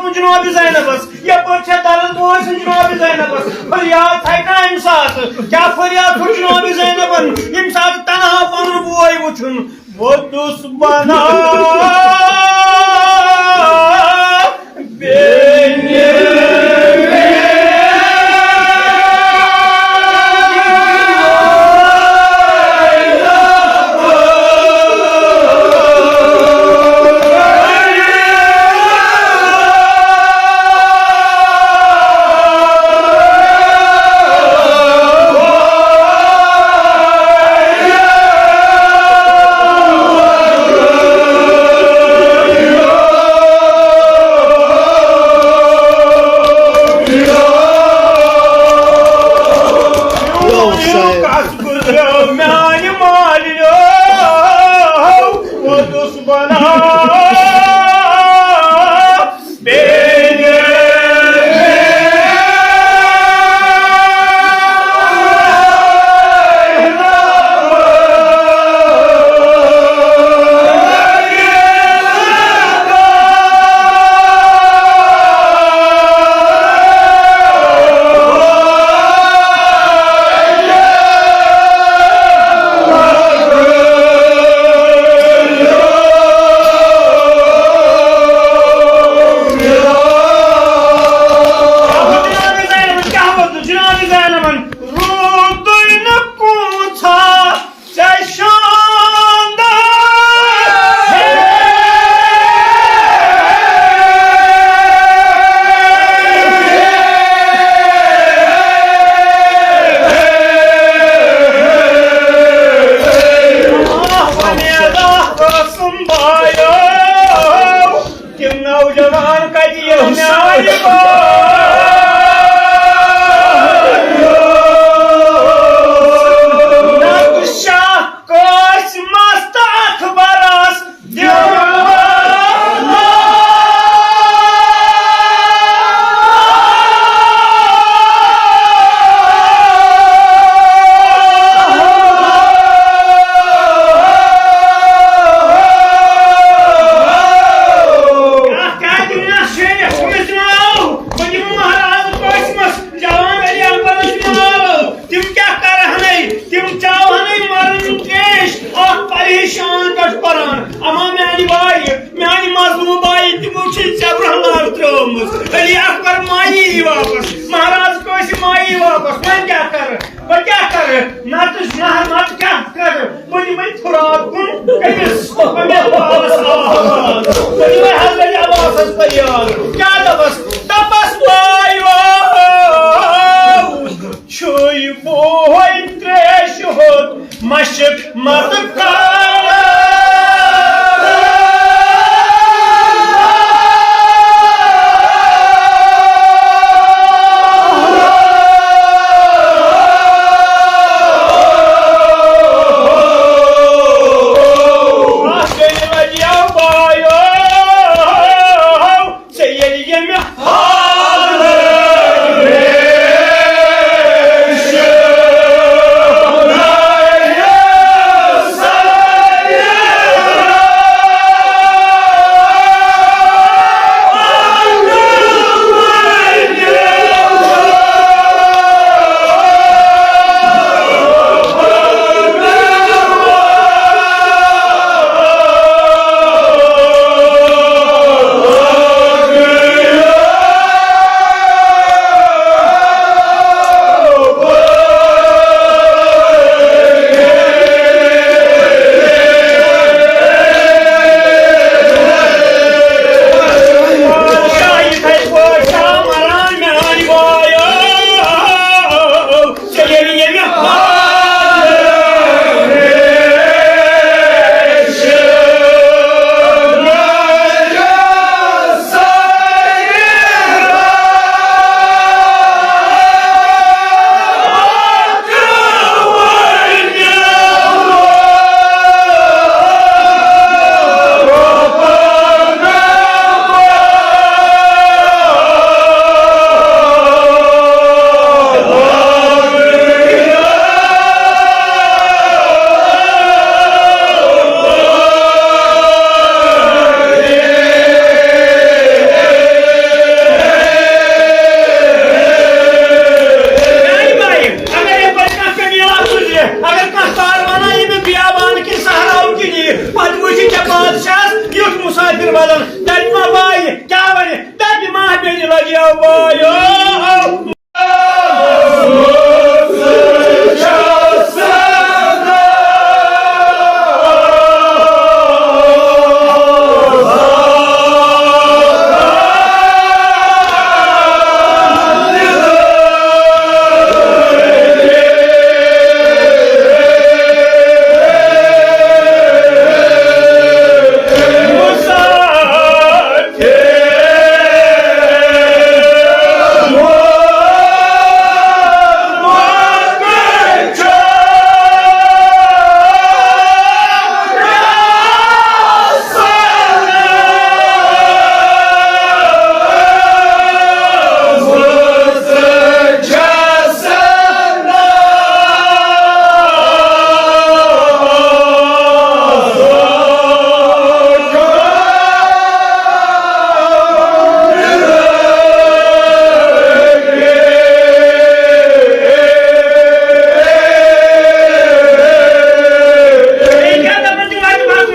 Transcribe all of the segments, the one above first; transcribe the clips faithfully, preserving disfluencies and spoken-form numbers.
جناب زینبس، یپٲرۍ چھےٚ درد بوے سٕنٛز جناب زینبس۔ فریاد تھایہِ نا اَمہِ ساتہٕ، کیٛاہ فریاد چھُ جناب زینبن، ییٚمہِ ساتہٕ تنہا پنُن بوے وُچھُن۔ ووٚتُس بنا بیٚنہِ۔ یو شاعر۔ کس گزریو میانہِ مالِیو، ووٚتُس بنا بیٚنہِ۔ جناب زینبن، کیٛاہ ووٚن؟ جناب زینبن، روٗدُے نہٕ کُنٛژھا ژےٚ شاندار۔ آہ، وۄنۍ ادا قاسم بایو، تِم نوجوان کتہِ یِم میانہِ بٲے؟ نادر شاہ قاسمس تہٕ اکبرس دِوان۔ اکھ کتہِ وَنان شیرِتھ، أمِس ناو، بہٕ دِمہٕ مہراز قاسمس جوان علی اکبرس ناو۔ تِم کیٛاہ کرہنے؟ تِم چاوہنے مرن تریش۔ اکھ پریشان کتھ پران۔ اما میانہِ بایہِ، میانہِ مظلوم بایہِ، تِمو چھِ ژےٚ برونٛہہ لار ترٲومٕژ۔ علی اکبر ما یی واپس، مہراز قاسم ما یی واپس۔ وۄنۍ کیٛاہ کرٕ؟ بہٕ کیٛاہ کرٕ؟ نتہٕ نہٕ، نتہٕ کیٛاہ کرٕ؟ بہٕ دِمے فُرات کُن کٔمِس؟ بہٕ دِمے عباس آواز۔ بہٕ دِمے حضرت عباسس فریاد۔ کیٛاہ دپس؟ دپس، وٲے وٲو، چھُے بوے تریشہِ ہُنٛد مشق مت کر۔ تَتہِ ما بایہِ، کیٛاہ وَنہِ؟ تَتہِ ما بیٚنہِ لَگیو بایو۔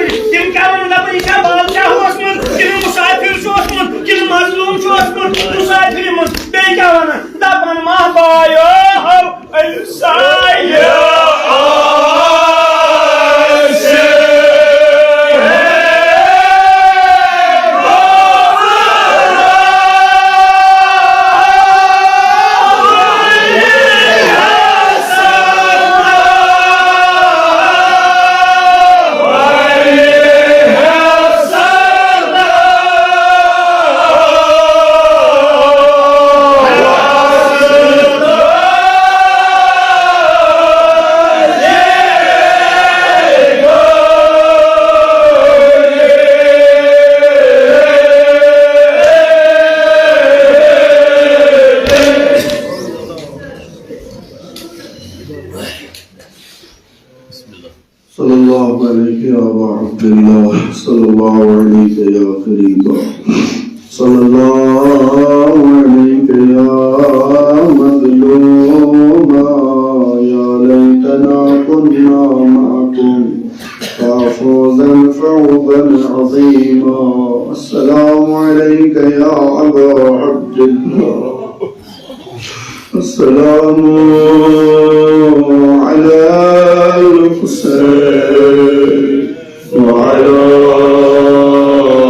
تِم کیٛاہ وَنَن؟ دَپَن، یہِ چھا بادشاہ اوسمُت، کِنہٕ مُسافِر چھُ اوسمُت، کِنہٕ مظلوٗم چھُ اوسمُت مُسافِرِ منٛز؟ بیٚیہِ کیٛاہ وَنَن؟ دَپَن، ماہ بایو، ہو، أمۍ سایہِ آسہِ۔ صلى الله عليك يا أبا عبد الله، صلى الله عليك يا كريم، صلى الله عليك يا مظلوم، يا ليتنا كنا معكم ففوزا فوزا عظيما. السلام عليك يا أبا عبد الله. السلام على الحسين وعلى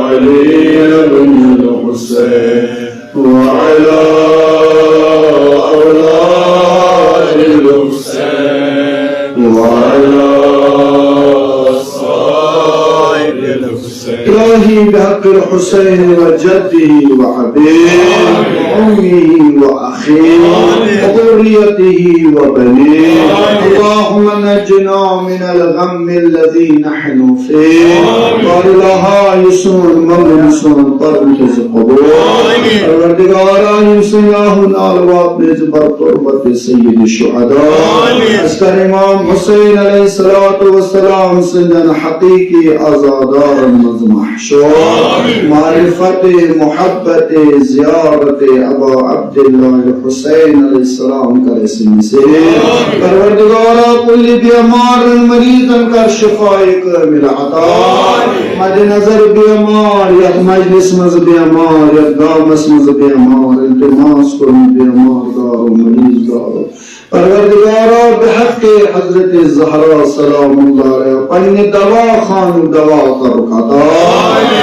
علي بن الحسين وعلى أولاد الحسين وعلى أصحاب الحسين. إلهي بحق الحسين وجده وأبيه وأمه وأخيه وذريته وبنيه. اللهم نجنا من الغم الذي نحن فيه. قال لها يسون ممن سون قبل تزقبون. پروردگارا، یِم سٕنٛدۍ آہ و نالہٕ واتنٲوزِ بر تربت سید الشہداء۔ آمین۔ اَسہِ کر امام حسین علیہ الصلوۃ والسلام سٕنٛدٮ۪ن حقیقی عزادارن منٛز محشر۔ آمین۔ معرفت، محبت، زیارت ابا عبداللہ حسین علیہ السلام کر اَسہِ نصیب۔ آمین۔ پروردگارا، کل بیمارن مریضن کر شفای کامل عطا۔ آمین۔ مد نظر بیمار، یتھ مجلس منٛز بیمار، یتھ گامس منٛز بیمار، التماس کوٚرمُت بیمار دارو، مریض دارو۔ پروردگارا، بحق حضرت زہرا سلام اللہ علیہا، پننہِ دوا خانُک دوا کرُکھ عطا،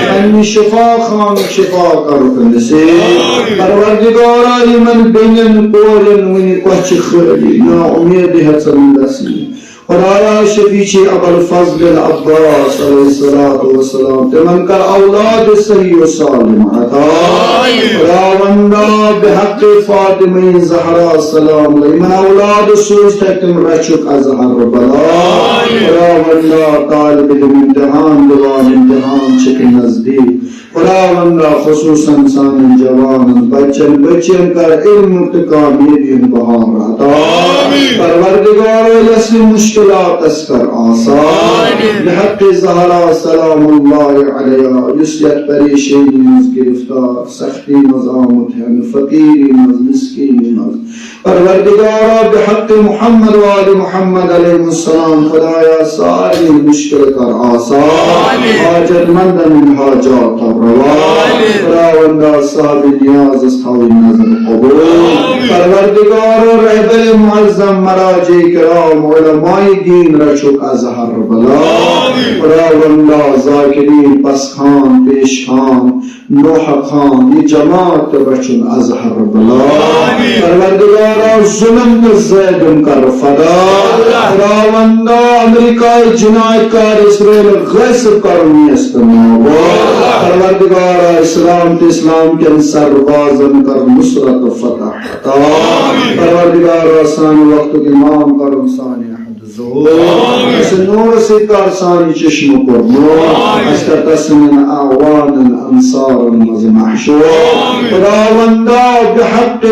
پننہِ شفا خانُک شفا کرُکھ نصیب۔ پروردگارا، یِمن بیٚنٮ۪ن کورٮ۪ن وُنہِ کۄچھِ خٲلی، نا اُمید ہٮ۪ژن گژھنہِ، خدایا، شفیع چھِ ابوالفضل العباس علیہ الصلوۃ والسلام، تِمن کر اولاد صحیح و سالم عطا۔ آمین۔ خداوندا، بحق فاطمہ زہرا سلام اللہ، یِمن اولاد سوٗزتھ تِم رچھُکھ اظہر بلا۔ آمین۔ خداوندا، طالب علم امتحان دِوان، امتحان چھِکھ نزدیٖک۔ خداوندا، خصوصاً سانٮ۪ن جوانن، بچن، بچین کر علم تہٕ کامیٲبی ہُنٛد بہار عطا۔ آمین۔ پروردگارو، یس یہِ مشکلاتس کر آسان۔ آمین۔ بحق زہرا سلام اللہ علیہا، یُس یتھ پریشٲنی منٛز گرفتار، سخت منٛز آمُت ہٮ۪نہٕ، فقیٖری منٛز، مسکیٖنی منٛز۔ پروردگارا، بحق محمد و آل محمد علیہ السلام، خدایا، سارے مشکل کر آسان، آمین۔ حاجت مندن ہٕنٛدۍ حاجات تھاو روا۔ آمین۔ خداوندا، صاحب نیازس تھاوٕنۍ نظر قبول۔ آمین۔ پروردگارا، رہبر معظم، مراجع کرام، علماء دین رچھُکھ از ہر بلا۔ آمین۔ خداوندا، ذاکرین پسخان، پیش خان، نوحہ خان، یہِ جماعت تہِ رچھُن از ہر بلا۔ آمین۔ پروردگارا، ظلم تہٕ ظٲلم کر فدا۔ اللہ۔ خداوندا، امریکہ جنایت کار اسرائیل غٲصب کرُن نیست نابود۔ اللہ۔ پروردگارا، اسلام تہٕ اسلام کٮ۪ن سربازن کر نصرت فتح عطا۔ آمین۔ پروردگارا، سانہِ وقتُک امام کرُن سانہِ ظہور۔ آمین۔ اسہِ نورٕ سۭتۍ کر سانہِ چشمہٕ کوٚر نور۔ آمین۔ اسہِ کر تسٕنٛدٮ۪ن اعوانن انصارن منٛز محشور۔ آمین۔ خداوندا، بحق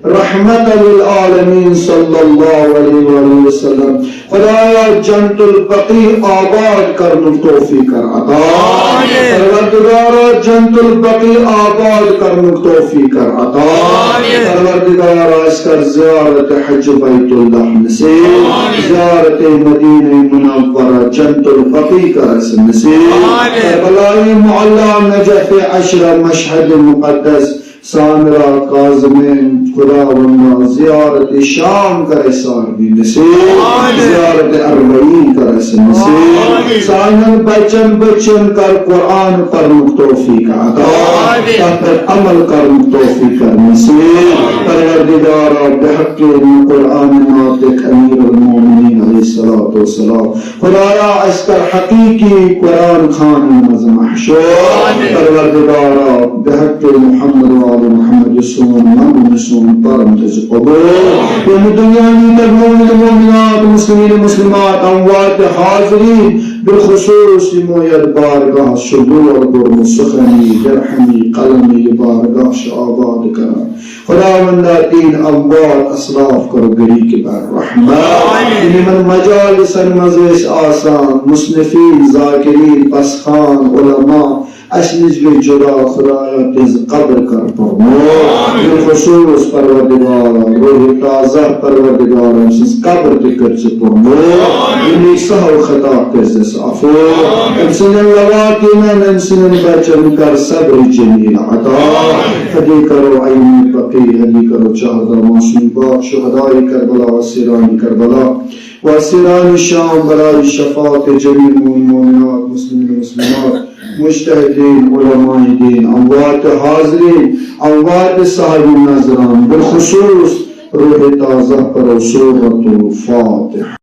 رحمت للعالمین صلی اللہ علیہ وآلہ وسلم، خدایا، جنت البقیع آباد کرنُک توفیق کر عطا۔ آمین۔ پروردگارا، جنت البقیع آباد کرنُک توفیق کر عطا۔ آمین۔ پروردگارا، اسہِ کر زیارت حج بیت اللہ نصیب۔ آمین۔ زیارت مدینہ منورہ جنت البقیع کر اسہِ نصیب۔ آمین۔ کربلائی معلیٰ، نجف عشرہ، مشہد مقدس، سامرا، کاظمین، خداوندا، زیارت شام کر اسہِ سارنٕے نصیب۔ آمین۔ زیارت اربعین کر اسہِ نصیب۔ آمین۔ سانٮ۪ن بچن بچن کر قرآن پرنُک توفیق عطا۔ آمین۔ تتھ پٮ۪ٹھ عمل کرنُک توفیق کر نصیب۔ پروردگارا، بحق قرآن ناطق امیر المومنین علیہ الصلوۃ والسلام، خدایا، اسہِ کر حقیقی قرآن خوانن منٛز محشور۔ آمین۔ پروردگارا، بحق محمد و آل محمد، یہِ سون منگُن، یہِ سون پرُن تھٲوزِ قبول۔ یِم دُنیاوی تہٕ مومن مومنات، مسلمین مسلمات، اموات حاضرین، بالخصوص یِمو یتھ بارگاہس چھُ لول کوٚرمُت، سخنی، درہمی، قلمی، یہِ بارگاہ چھُ آباد کران۔ خداوندا، تِہنٛدۍ اموات اسلاف کر غریق بر رحمت۔ آمین۔ یِمن مجالسن منٛز ٲسۍ آسان مصنفین، ذاکرین، پسخان، علماء، اسہِ نِش گٔے جدا، خدایا، تِہنٛز قبر کر پرنور۔ آمین۔ بالخصوص پروردگارا، روح تازہ پروردگارا، أمۍ سٕنٛز قبر تہِ کٔرۍ زِ پرنور۔ آمین۔ یِمنٕے سہو خطا کٔرۍ زِس عفو۔ آمین۔ أمۍ سٕنٛدٮ۪ن لواطینن، أمۍ سٕنٛدٮ۪ن بچن کر صبر جمیل عطا۔ آمین۔ ہدی کرو عین فقیہ، ہدی کرو چہردہ معصوم پاک شہداء کربلا و اسیران کربلا و اسیران شام برای شفاعت جمیع مومن مومنات، مسلمین مسلمات، مجتہدین، علماء دین، اموات حاضرین، اموات صاحب نظران، بالخصوص روح تازہ پرو سورۃ الفاتحہ۔